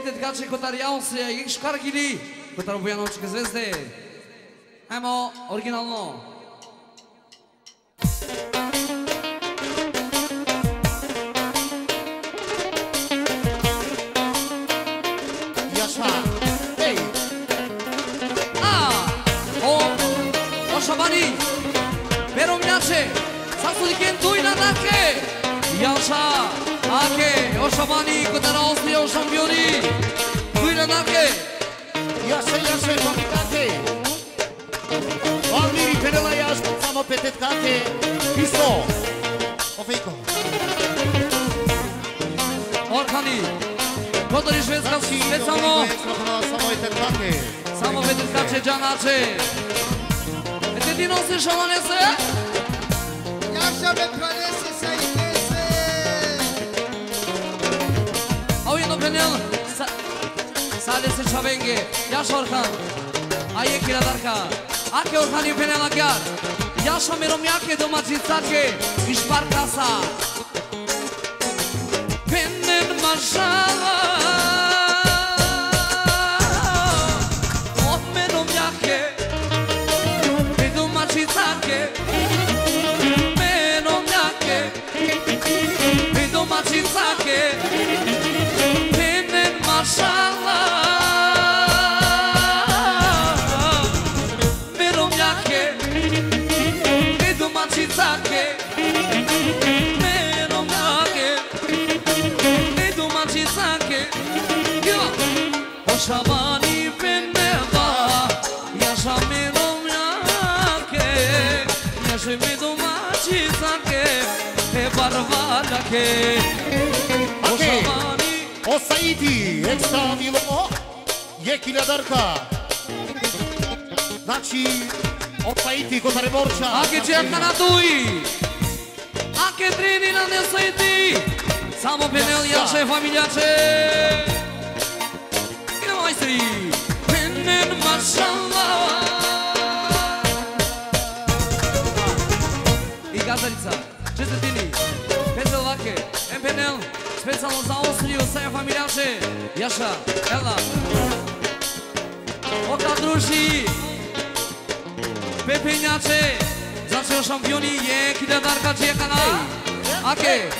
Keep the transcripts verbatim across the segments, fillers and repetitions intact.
Te tkače kotar Austrija, jek škargili, kotar Bujanočke Zvezde. Ajmo, originalno. Jaša. Ej. A, o, o Šabani. Pero mljače. Sa su diken duj na dake. Jaša. Ake, o Šabani, kotar Austrija, o šampioni. Duj na dake. Jaša, jaša, pa mi dake. Almiri phenela jaš, samo petet kake. Isto. O Fejko. Orhani. Kotar i Švedska, specijalno. Samo petet kake. Samo petet kake, džanače. E te dino se šalanese? Jaša me pranese sa inese. A ujedno phenel, sa, Sale se čavenge, jaš Orhan. A jek hiljadar ka. Ake Orhani phenela agjar. Jaša me romnjake domaćicake, išparkasa. Penen mašala. O me romnjake, me domaćicake, me romnjake. Me domaćicake, penen mašala. Me romnjake, me domaćicake, me romnjake, me domaćicake. Jo! O Šabani phenela, jaša me romnjake, jaša me domaćicake, e barvaljake. O Okej. Šabani. O Saiti, ekstra milo, jek hiljadarka. Znači, o Saiti, kotar e Borča. Ake, čekana duj. Ake trini na neseti. Samo phenel, jaša e familijače. Idemo, majstori. Penen mašala. I gazalica. Čestitini. Pezel vake. Em phenel. Specijalno za Austriju, sa e familijače. Jaša. Ela. O kadruši. Pepenjače, znači o šampioni, jek hiljadarka, čekana. Ake,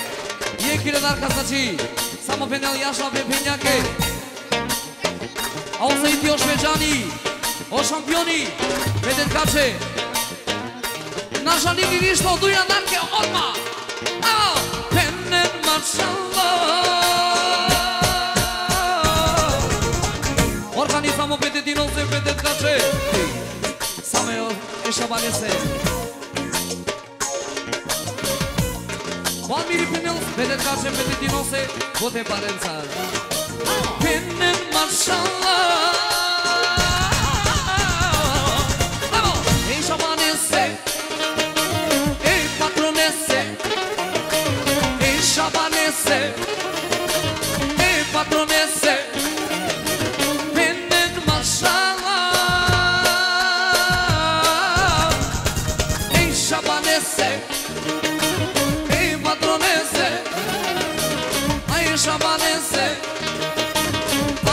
jek hiljadarka, znači, samo phenel, jaša pepenjake. A o Saiti, o šveđani, o šampioni, petet kače. Na žalini ništo, duj na darke, odma. A, penen mašala. Orhani, samo petet dinose, petet kače. Samo e Šabanese. Balmiri phenel, petet kače, petet dinose, bote parenca. Penen mašala. Bravo! E Šabanese, e patronese, e Šabanese, e patronese, penen mašala. E Šabanese, e patronese, e Šabanese,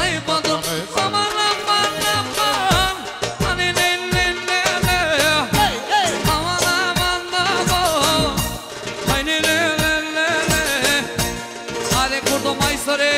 e patronese. Aman, aman, aman. Ani, ne, ne, ne, ne. Hey, hey. Aman, aman, aman. Aj, ne, ne, ne, ne, ne. Ale, kurdo majstore.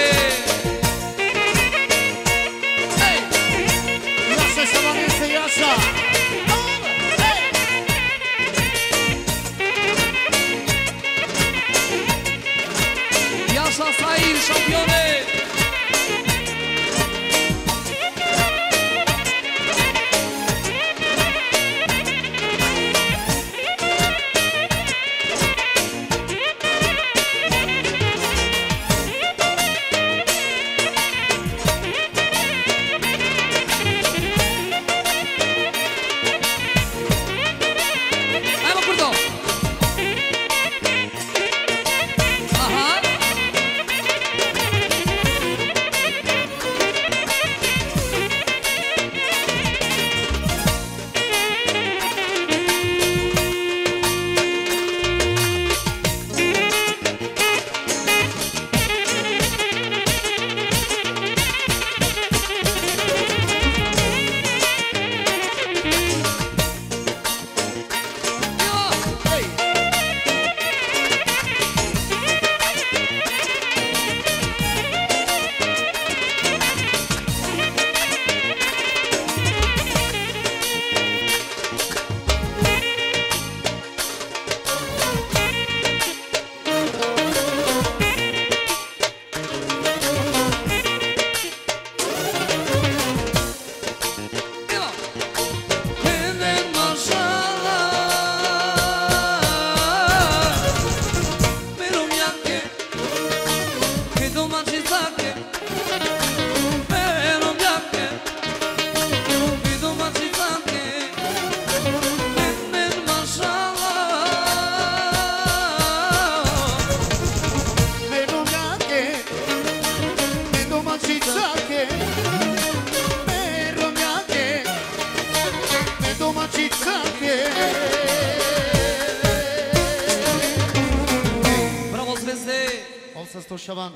Ovsas Toşaban.